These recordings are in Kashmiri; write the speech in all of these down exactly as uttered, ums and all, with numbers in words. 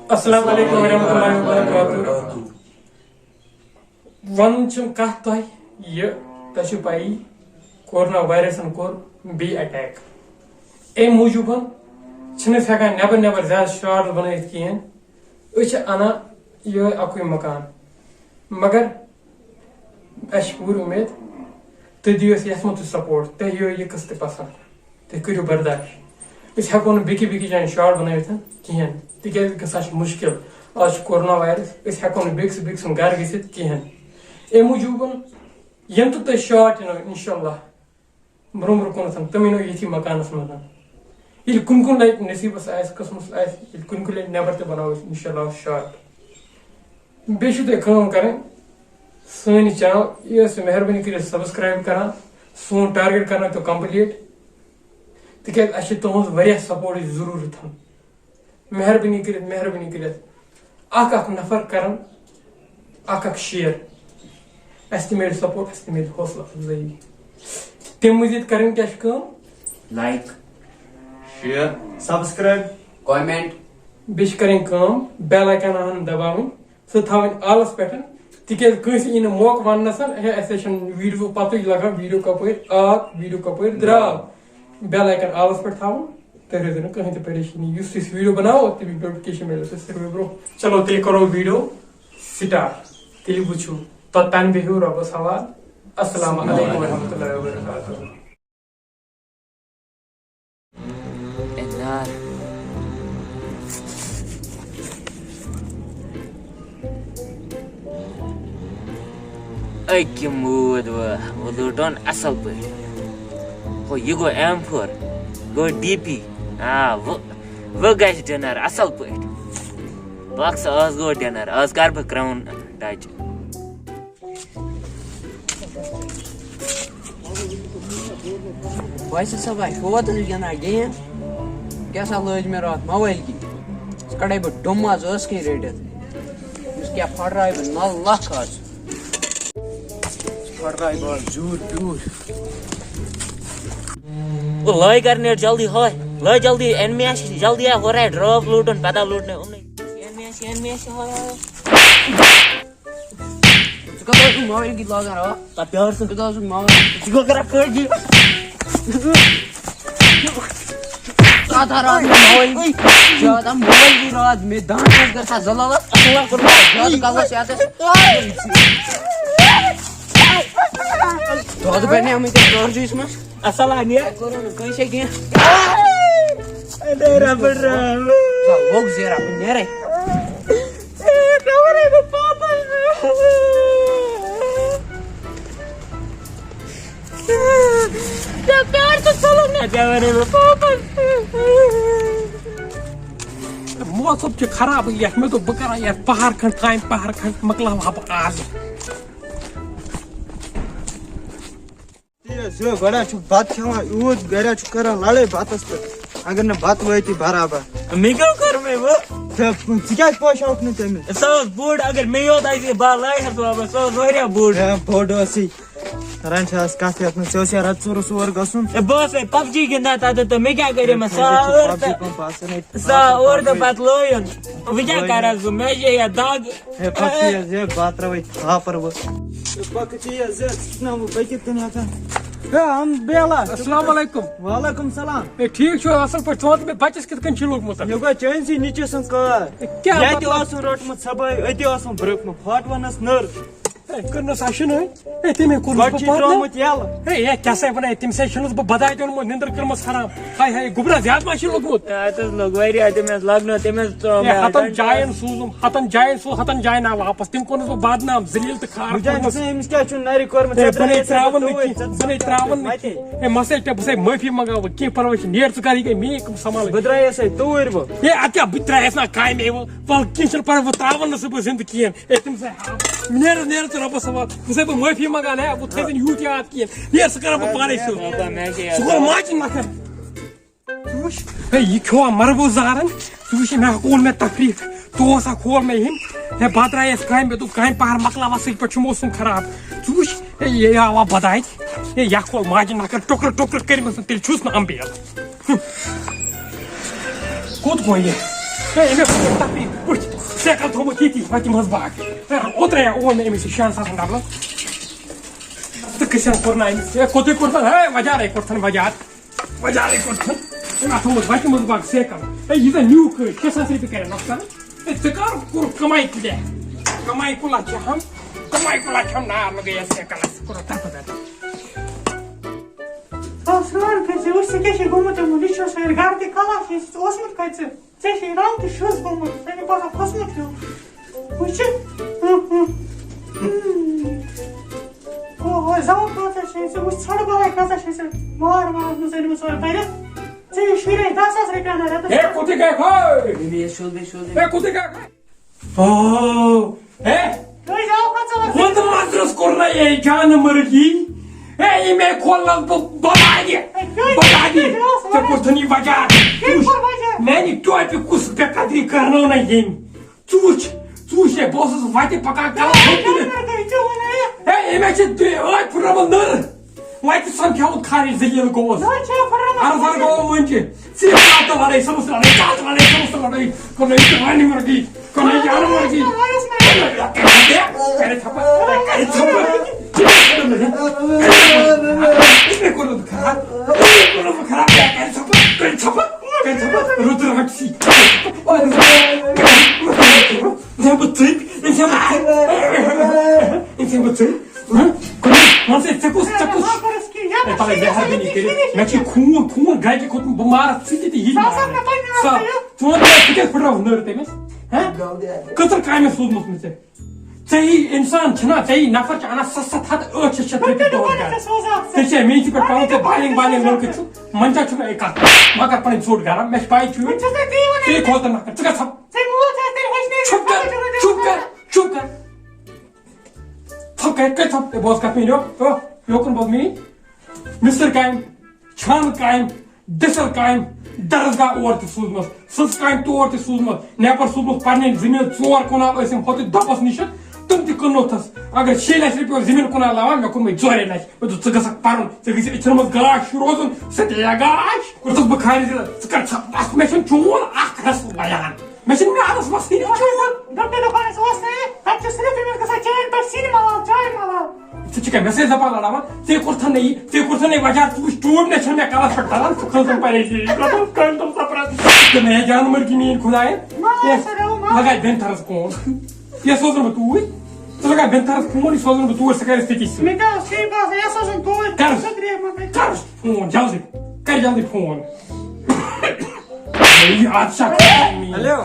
السلام علیکم ورحمۃ اللہ وبرکاتہ۔ وَنُن چھُم کَتھ تۄہہِ، یہِ تۄہہِ چھُ پَیی، کورونا وایرَسَن کوٚر بیٚیہِ اٹیک۔ اَمہِ موٗجوٗبَن چھِنہٕ أسۍ ہٮ۪کان نٮ۪بر نٮ۪بر زیادٕ شارٹ بَنٲوِتھ کِہیٖنۍ۔ أسۍ چھِ اَنان یِہوٚے اَکُے مکان، مگر اَسہِ چھِ پوٗرٕ اُمید تُہۍ دِیِو اَسہِ یَتھ منٛز تہِ سپورٹ، تۄہہِ یِیو یہِ قٕسطٕ پسنٛد، تُہۍ کٔرِو برداش۔ أسۍ ہٮ۪کو نہٕ بیٚکہِ بیٚکہِ جایہِ شارٹ بَنٲوِتھ کِہیٖنۍ، تِکیٛازِ گژھان چھِ مُشکِل۔ آز چھُ کورونا وایرس، أسۍ ہٮ۪کو نہٕ بیٚکہِ سٕنٛدِ بیٚکہِ سُنٛد گرٕ گٔژھِتھ کِہیٖنۍ۔ اَمہِ موٗجوٗبَن یِم تہِ تُہۍ شارٹ یِنو اِنشاء اللہ برونٛہہ برونٛہہ کُنَتھ، تِم یِنو ییٚتھی مکانَس منٛز۔ ییٚلہِ کُنہِ کُنہِ لَٹہِ نصیٖبَس آسہِ، قٕسمَتَس آسہِ، ییٚلہِ کُنہِ کُنہِ لَٹہِ نٮ۪بَر تہِ بَناوو أسۍ اِنشاء اللہ شارٹ۔ بیٚیہِ چھِو تۄہہِ کٲم کَرٕنۍ، سٲنۍ یہِ چینل یہِ ٲسِو مہربٲنی کٔرِتھ سبسکرایب کران، سون ٹارگیٹ کرنٲوتو کمپلیٖٹ، تِکیازِ اَسہِ چھِ تُہنٛز واریاہ سپورٹٕچ ضروٗرت۔ مہربٲنی کٔرِتھ، مہربٲنی کٔرِتھ اکھ اکھ نفر کرن اکھ اکھ شیئر، اَسہِ تہِ میلہِ سپورٹ، اَسہِ تہِ میلہِ حوصلہٕ افزٲیی۔ تَمہِ مٔزیٖد کرٕنۍ کیٛاہ چھِ کٲم؟ Like, share, subscribe, comment. بیٚیہِ چھِ کرٕنۍ کٲم، بیل آیکن آسن دباوٕنۍ، سُہ تھاوٕنۍ آلس پٮ۪ٹھ، تِکیازِ کٲنٛسہِ یی نہٕ موقعہٕ وننس، ہے، اسہِ چھنہٕ ویڈیو پتہٕے لگان، ویڈیو کپٲرۍ آو، ویڈیو کپٲرۍ درٛاو۔ بیل آیکن آلس پٮ۪ٹھ تھاوُن، تُہۍ روٗزِو نہٕ کٕہٕنۍ تہِ پریشٲنی، یُس أسۍ ویڈیو بناوو، تمیُک نوٹیفکیشن میلوٕ تۄہہِ ساروٕے برونٛہہ۔ چلو، تیٚلہِ کرو ویڈیو سٹارٹ، تیٚلہِ وٕچھِو، توٚتام بِہِو رۄبس حوال۔ السلام علیکم ورحمۃ اللہ وبرکاتہ۔ اے نار۔ أکہِ موٗد وۄنۍ، وۄنۍ لوٗٹون اَصٕل پٲٹھۍ۔ ہُہ، یہِ گوٚو ایم فور، گوٚو ڈی پی۔ آ، وۄنۍ، وۄنۍ گژھِ ڈِنر اَصٕل پٲٹھۍ۔ بۄکسہٕ، آز گوٚو ڈِنر، آز کَرٕ بہٕ کرٛاوُن ٹچ۔ باسط صٲبا، چھُوا تُہۍ گِنٛدان گیم؟ کیٛاہ سا لٲج مےٚ راتھ موبایل گی؟ ژٕ کَڑے بہٕ ڈوٚم آز ٲس کِنۍ رٔٹِتھ۔ أمِس کیٛاہ پھٔٹرایہِ بہٕ نَو لَکھ آز۔ ژٕ پھٔٹرایہِ بہٕ آز زیوٗٹھ زیوٗٹھ۔ او لٲے کر نیٹ جلدی ہاے، لٲے جلدی، اینمی آسہِ جلدی آ، ہورے ڈراپ لوٹن، پتہ لوٹنے اُمنے۔ اینمی آسہِ، اینمی آسہِ ہاے ہاے۔ ژٕ کَتھ ٲسٕکھ موبایل گی لاگان را؟ تا پیار سے۔ ژٕ کَتھ ٲسٕکھ موبایل؟ ژٕ کیٛاہ کران کٲشِر؟ ژٕ ہا رات مےٚ موبایل گی۔ ژٕ ہا موبایل گی رات مےٚ دَہَن شیٚتھ گژھان زَلالَس۔ اللہ کوٚرمُت۔ زیادٕ کَلَس یَتَس۔ دۄد بَنیٛامٕتۍ ٲسۍ کٲرجُس منٛز۔ اَصٕل ہا نیرِ۔ کوٚرُن نہٕ کٲنٛسے کینٛہہ۔ اَدے رَبَر رَب۔ سا لوٚگ زیرا، بہٕ نیرَے۔ اے، ژےٚ وَنے بہٕ پاپَس۔ ژےٚ پیار ژٕ ژھٕنُکھ نہٕ۔ ژےٚ وَنے بہٕ پاپَس۔ موسم چھُ خراب، یَتھ مےٚ دوٚپ بہٕ کَرٕ ہا یَتھ پَہَر کھنٛڈ کامہِ، پَہَر کھنٛڈ مۄکلاوٕ ہا بہٕ آز۔ یہِ زِ گۄڈٕ چھُ بَتہٕ کھٮ۪وان یوٗت، گَرِ چھُ کَران لَڑٲے بَتَس پٮ۪ٹھ، اگر نہٕ بَتہٕ وٲتی برابر۔ مےٚ کیٛاہ کوٚر مےٚ وۄنۍ؟ تہٕ ژٕ کیٛازِ پوشاوُکھ نہٕ تٔمِس؟ سُہ اوس بوٚڑ، اگر مےٚ یوت آسہِ ہے، بہٕ لایہِ ہا سُہ واپَس، سُہ اوس واریاہ بوٚڑ۔ ہے، بوٚڑ اوسُے۔ رَنٛگ چھِ آز کَتھ یَتھ منٛز، ژےٚ اوس یا رَتہٕ ژوٗرَس اور گژھُن۔ ہے، بہٕ اوسَے پب جی گِنٛدان تَتٮ۪تھ تہٕ مےٚ کیٛاہ کَرے مےٚ سُہ پب جی ٲر تہٕ پَمپ آسان ہے۔ سۄ ٲر تہٕ پَتہٕ لٲیِن۔ وۄنۍ کیٛاہ کَرٕ ہا سُہ؟ مےٚ چھے یا دَگ۔ ہے، پَتہٕ چھِ یہِ زِ بہٕ ہا ترٛاوَے ژھاپَر وۄنۍ۔ ہے، پَکھ ژٕ یہِ زِ ژٕ چھُکھ نا وۄنۍ پٔکِتھ تہِ نہٕ ہٮ۪کان۔ ہے، اَم بیلا۔ السلام علیکم۔ وعلیکم السلام۔ ہے، ٹھیٖک چھُ، اَصٕل پٲٹھۍ؟ ژٕ وَن تہٕ مےٚ بَچَس کِتھ کٔنۍ چھُے لوٚگمُت؟ یہِ گوٚو چٲنۍسٕے نیٚچوِ سٕنٛز کار۔ ہے، کیٛاہ ییٚتہِ مطلب؟ اوسُن روٚٹمُت صُبحٲے، أتی اوسُن برٛوٗکمُت، پھاٹوَنَس نٔر۔ ہے، کٔرنَس اَشہِ نہٕ۔ ہے، تٔمۍ کوٚرمُت گۄڈٕ بہٕ چھُے پَتھ ترٛوومُت یَلہٕ۔ ہے، ہے، کیٛاہ سا وَنان، تٔمِس ہے چھُنَس بہٕ بَداے دیُن، نِندٕر کٔرمٕژ حرام۔ ہاے ہاے، گوٚبرا زیادٕ ما چھُ لوٚگمُت؟ ہے، اَتھ حظ لوٚگ واریاہ، تٔمۍ حظ لَگنو، تٔمۍ حظ ترٛوو ہے، مےٚ ہَتَن گَنٛڈٕ۔ جایَن سوٗزُم، ہَتَن جایَن سوٗز، ہَتَن جایَن آو واپَس۔ تٔمۍ کوٚرنَس بہٕ بدنام، ذلیٖل تہٕ خار وۄنۍ چھا کوٚرنَس۔ گژھان، أمِس کیٛاہ چھُ نَرِ کوٚرمُت؟ ہے، ژےٚ بہٕ نے درٛایے سا ترٛاوَن نہٕ توٗرۍ، کینٛہہ، ژےٚ بہٕ نے ترٛاوَن نہٕ مَتے۔ کینٛہہ۔ ہے، مَسَے ٹَپ، بہٕ سَے معٲفی منٛگاو بہٕ، کینٛہہ پَرواے چھُنہٕ، نیر ژٕ کَر یہِ گٔے میٛٲنۍ کٲم سَمبالٕنۍ۔ بہٕ درٛایے سا توٗرۍ وۄنۍ۔ ہے، اَدٕ کیٛاہ، بہٕ تہِ درٛایَس نا کامہِ وۄنۍ۔ وَلہٕ کینٛہہ چھُنہٕ پَرواے، بہٕ ترٛاوَن نہٕ سُہ، بہٕ زِندٕ کِہیٖنۍ۔ ہے، تٔمِس ہے، نیرٕ، نیرٕ ژٕ رۄبَس حوالہٕ۔ بہٕ چھُسَے بہٕ معٲفی منٛگان، ہے، بہٕ تھٲیزٮ۪ن یوٗت یاد کِہیٖنۍ۔ نیر، سُہ کَرٕ بہٕ پانَے سیوٚد۔ بابا، مےٚ کیٛاہ سُہ کوٚر ماجہِ نَکھٕ۔ ژٕ وٕچھ، ہے، یہِ کھیوٚوا مَربوٗ زارَن۔ ژٕ وٕچھ، مےٚ کھول مےٚ تفریٖق۔ ژٕ اوسا کھول مےٚ یِم۔ ہے، بہٕ درٛایَس کامہِ، مےٚ دوٚپ، کامہِ پَہَر مۄکلاوَس سۭتۍ پٲٹھۍ چھُ موسم خراب۔ ژٕ وٕچھ، ہے، یہِ آوا بَداے۔ ہے، یہِ کھول ماجہِ نَکھٕ، ٹُکرٕ ٹُکرٕ کٔرمٕژ، تیٚلہِ چھُس نہٕ اَمبیل۔ کوٚت گوٚو یہِ؟ ہے، أمۍ اوس تَتھ پٮ۪ٹھ بٕتھِ سایکل تھوٚومُت ییٚتی وَتہِ منٛز باغ۔ ہے، اوترَے اوٚن مےٚ أمِس یہِ شیٚن ساسَن ڈَبلَس۔ تہٕ کٔسۍ ہَن کوٚر نہ أمِس؟ ہے، کوٚتُے کوٚرتھَن؟ ہے، وَجارَے کوٚرتھَن، وَجار۔ وَجارَے کوٚرتھَن۔ أمۍ اَتھ تھوٚومُت وَتہِ منٛز باغ سایکل۔ ہے، یہِ زَن نیوٗ کٔہۍ؟ شےٚ ساس رۄپیہِ کَرن نۄقصان۔ ہے، ژےٚ کَر کوٚرُتھ کَماے کۭتیٛاہ؟ کَماے کُلا چھِ ہم، کَماے کُلا چھِ ہم نار لَگٲیِتھ سایکَلَس۔ کوٚرُتھ تَتھ پٮ۪ٹھ۔ آ، سرٛان کٔرۍ زِ، وٕچھ ژےٚ کیٛاہ چھے گوٚمُت یِمَن؟ یہِ چھُ سٲنۍ گَرٕ تہِ کَلاس، یہِ چھُ اوسمُت کَتہِ ژےٚ؟ ژےٚ چھے رَل تہِ شُز گوٚمُت، ژےٚ چھے باسان کھوٚسمُت ہیوٗ۔ وٕچھ ژٕ۔ ہُم، ہُم۔ ہُم۔ اوہو، زَو کۭژاہ چھے ژےٚ، وٕچھ ژھۄٹہٕ بَلاے کۭژاہ چھے ژےٚ۔ مار مارَس منٛز أنمٕژ اورٕ بٔرِتھ۔ ژےٚ یہِ شُرۍ اَسہِ دَہ ساس رۄپیہِ اَنان رٮ۪تَس۔ ہے، کوٚت گٔے کھٲج؟ بیٚیہِ شُز، بیٚیہِ شُز۔ ہے، کوٚت گٔے کھٲج؟ او، ہے، تُہۍ جاو کھۄتہٕ ژٕ وَتھ۔ وۄنۍ تہٕ مَزرَس کوٚر نہ یہِ جانہٕ مرگی۔ ہے، یہِ مےٚ کھولنَس بہٕ بَلایہِ۔ ہے، کیٛاہ، بَلایہِ۔ کیٛاہ اوس ژےٚ وَنان؟ کوٚرتھَن یہِ وَجہ۔ کیٛاہ کوٚر وَجہ؟ میٛانہِ ٹوپہِ کُس بے قدری کَرنو نہ ییٚمۍ۔ ژٕ وٕچھ، ژٕ وٕچھ، ہے، بہٕ اوسُس وَتہِ پَکان، کَلَس تھوٚد تُلِتھ۔ کیٛاہ کَرنو؟ ہے، أمۍ ہا چھِ دِ-، ٲدۍ پھٕٹرٲومٕژ نٔر۔ وۄنۍ تہِ سَمکھیومُت خارج ذلیل گوٚوُس۔ نٔر چھےٚ پھٕٹرٲومٕژ۔ اَرزان گوٚو وۄنۍ تہِ۔ صرف کَتھ لڑٲے، صرف لڑٲے، کَتھ لڑٲے، صرف لڑٲے۔ کوٚرنَے جان مرگی، کوٚرنَے جان مرگی۔ کَرے ژھۄپہٕ، کَرے ژھۄپہٕ۔ أمۍ کوٚرُن خراب، أمۍ کوٚرُن خراب، کَرے ژھۄپہٕ، کَرے ژھۄپہٕ، کَرے ژھۄپہٕ۔ رُت رَٹ سی۔ أمۍ ژھٮ۪ن بہٕ ژٔپۍ، أمۍ ژھٮ۪ن بہٕ ژٔپۍ۔ أمۍ ژھٮ۪ن بہٕ ژٔپۍ۔ ہہ؟ کُنہِ، وَن سا، ژےٚ کُس، ژےٚ کُس؟ ہے، تَلَے مہربٲنی کٔرِتھ۔ مےٚ چھُ خوٗن، خوٗن گرِ کھوٚتمُت، بہٕ مارَتھ ژٕ تہِ تہٕ یہِ تہِ سُہ ہسا مارَتھ۔ مےٚ پَنٕنہِ سا، آسہٕ یہِ۔ چون مےٚ ژٕ کیٛازِ پھٕٹراوُکھ نٔر تٔمِس؟ ہہ؟ کٔژَن کامٮ۪ن سوٗزمُت مےٚ ژےٚ؟ ژےٚ یی اِنسان چھُنا، ژےٚ یی نفر چھُ اَنان سَتھ سَتھ ہَتھ، ٲٹھ شیٚتھ شیٚتھ رۄپیہِ دۄہَس گرٕ۔ ژےٚ چھےٚ مےٚ تہِ پٮ۪ٹھ پَنُن، ژےٚ بالِنٛگ بالِنٛگ لٔڑکہٕ چھُ، منٛزٕ چھُ مےٚ کَتھ، مگر پَنٕنۍ ژوٚٹ گرم، مےٚ چھِ پَے چھُ۔ ژٕ یہِ کھوژان نفر، ژٕ گژھ ژےٚ موج آسہِ تیٚلہِ ہیٚچھنٲوِتھ چھُپ کر، سمجھ چھُپ کر، چھُپ کر۔ ژھۄپ کَتہِ، کَتہِ ژھۄپ؟ ہے، بوز کَتھ میٛٲنۍ، یو، یو، یوکُن بوز میٛٲنۍ۔ مِستٕر کامہِ، چھانہٕ کامہِ، دٔسِل کامہِ، درسگاہ اور تہِ سوٗزمَس، سٕژ کامہِ تور تہِ سوٗزمَس، نٮ۪بر سوٗزمَس پنٕنہِ زٔمیٖن ژور کنال ٲسِم ہوٚتہِ دۄبَس نِش، تِم تہِ کٕننوتھَس۔ اگر شیٚیہِ لَچھِ رۄپیہِ اوس زٔمیٖن کنال لَوان، مےٚ کوٚرمَے ژورے لَچھ۔ مےٚ دوٚپ، ژٕ گژھکھ پَرُن، ژےٚ گژھِ أچھَن منٛز گاش روزُن، سُہ تہِ یا گاش۔ کوٚرُتھَس بہٕ خارج، ژٕ کَر ژھۄپ، بَس، مےٚ چھُنہٕ چون اَکھ رَس وَیان۔ مےٚ چھِنہٕ میٛادَس وَسٕے۔ یہِ چھُ یِوان، دوٚپمَے دُکانَس اوس نہٕ، تَتہِ چھُ صرف أمِس گژھان چٲنۍ پٲٹھۍ سِنۍ مَلان، چاے مَلان۔ ژٕ چھِ کیٛاہ مےٚ سۭتۍ زَبان لَڑاوان؟ ژےٚ کوٚرتھَن نہٕ یہِ، ژےٚ کوٚرتھَن نہٕ یہِ وَجہ، ژٕ وٕچھ ٹوٗپۍ مےٚ چھَنہٕ مےٚ کَلَس پٮ۪ٹھ تَلان، ژٕ کھٲلتَن پریشٲنی، ژٕ کھٲلتَن سَپرَس۔ تہٕ مےٚ جان مَرگی میٛٲنۍ خۄدایَن۔ مَلان یَس، سَر، مَلان۔ لَگاے بِن تھَرَس فون۔ یَس سوزَن بہٕ توٗرۍ، ژٕ لَگاے بِن تھَرَس فون، یہِ سوزَن بہٕ توٗرۍ، سُہ کَرِ أسۍ تٔتی سۭتۍ۔ مےٚ تہِ اوس ٹھیٖک باسان، یَس سوزَن توٗرۍ، کَر؟ شُکریہ، مَمے۔ کَر فون، جلدی، کَر جلدی فون۔ یہِ اَتھ چھا میٛٲنۍ؟ ہیلو۔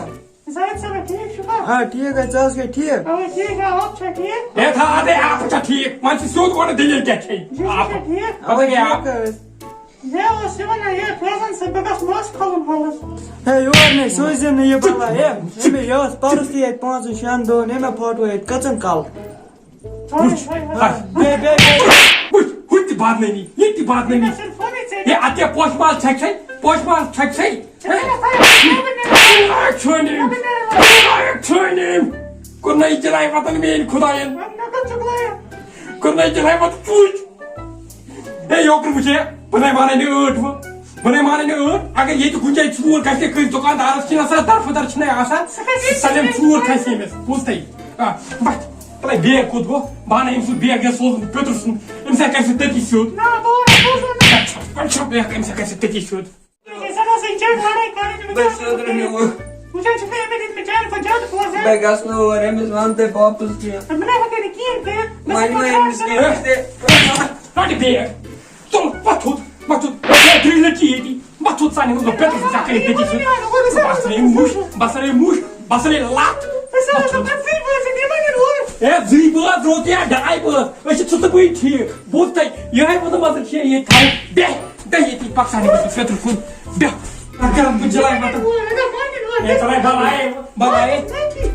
زاہد صٲب، ٹھیٖک چھُکھا؟ آ، ٹھیٖک حظ، ژٕ حظ گٔے ٹھیٖک؟ اَوے ٹھیٖک، آ، آپ چھا ٹھیٖک؟ ہے، تھاو، اَدے آپ چھا ٹھیٖک؟ وۄنۍ چھِ سیوٚد وَنان دٔلیٖل کیٛاہ چھے؟ جی، آپ۔ ٹھیٖک۔ اَدٕ اَوے گٔے آپ۔ ٹھیٖک حظ۔ ہے، اوس یہِ وَنان، یہِ فیضان صٲب، بہٕ گژھٕ مَس کھولُن حالَس۔ ہے، یور نے سوٗزِم نہٕ یہِ بَلاے، ہے۔ ہے، مےٚ یہِ ٲس پَرُس تہِ ییٚتہِ پانٛژَن شٮ۪ن دۄہَن، ہے، مےٚ پھوٹوو ییٚتہِ کٔژَن کَلہٕ۔ وٕچھ، ہَے۔ بیٚیہِ، بیٚیہِ، بیٚیہِ۔ وٕچھ، ہُہ تہِ بدنٲمی، یہِ تہِ بدنٲمی۔ ہے، اَدٕ کیٛاہ پوشہٕ مال چھَکھ ژھے؟ پوشہٕ مال چھَکھ ژھے؟ ہے؟ لایق چھٲنۍ أمۍ۔ لایق چھٲنۍ أمۍ۔ کوٚرنَے جِناب وطن میٛٲنۍ خۄدایَن۔ کوٚرنَے جِناب وطن پوٗتۍ۔ ہے، یوکُن وٕچھ ہے، بَنَے مانَے نہٕ ٲٹھ وۄنۍ۔ بَنَے مانَے نہٕ ٲٹھ۔ اگر ییٚتہِ کُنہِ جایہِ ژوٗر گژھِ ہے کٲنٛسہِ دُکاندارَس، چھِنہٕ آسان درفہٕ در چھِنَے آسان۔ سُہ کَتہِ سۄ دِمہِ ژوٗر کھَسہِ ییٚمِس۔ بوٗزتھٕے؟ آ، وَتھ۔ تَلَے بیگ کوٚت گوٚو؟ بہٕ اَنہٕ أمۍ سُنٛد بیگ، یَتھ سوزُن پیٚترٕ سُنٛد۔ أمِس ہا کَرِ سُہ تٔتی سیوٚد۔ نہ، تور ہا سوزُن نہٕ۔ اَتھ چھا، وۄنۍ چھُ بیگ، أمِس ہا کَرِ سُہ تٔتی سیوٚد۔ ژےٚ سۭتۍ ٲسٕے چٲنۍ لڑٲے کَرٕنۍ، مےٚ بس دوٚپ، سیوٚد رٔنِو۔ وٕچھان چھُکھ نا، أمۍ دیُت مےٚ چانہِ کھۄتہٕ زیادٕ پونٛسہٕ۔ بہٕ گژھٕ نہٕ اور، أمِس وَن تہٕ واپس کینٛہہ۔ مےٚ نہ ہٮ۪کَے نہٕ کِہیٖنۍ کٔرِتھ۔ مےٚ وۄنۍ سۭتۍ وۄنۍ أمِس کیٛاہ؟ رَٹھ بیگ۔ تُل، وۄتھ تھوٚد، وۄتھ تھوٚد۔ ہے، تُہۍ لٔٹھۍ ییٚتی۔ وۄتھ تھوٚد سانہِ منٛز، پٮ۪ٹھ ژٕ ژےٚ کٔرِتھ بیٚکِس سۭتۍ۔ بس نے مُش، بس نے مُش، بس نے لَتھ۔ أسۍ حظ ٲسۍ پَتہٕ زٕے بٲژ، یِمَن نہٕ اور۔ ہے، زٕے بٲژ روٗد یا ڈاے بٲژ۔ أسۍ چھِ ژٕ تہٕ بٕے ٹھیٖک۔ بوٗز تۄہہِ؟ یِہوٚے ووٚنُم حظ، چھِ ییٚتہِ تھاوُن۔ بیٚہہ، بیٚہہ ییٚتی، پَک سانہِ منٛز، فِطرٕ کُن۔ بیٚہہ۔ اَتھ کَرَکھ بہٕ جِلاے وَتَن۔ ہے، ژٕ وَنَے بَلایے، بَلایے۔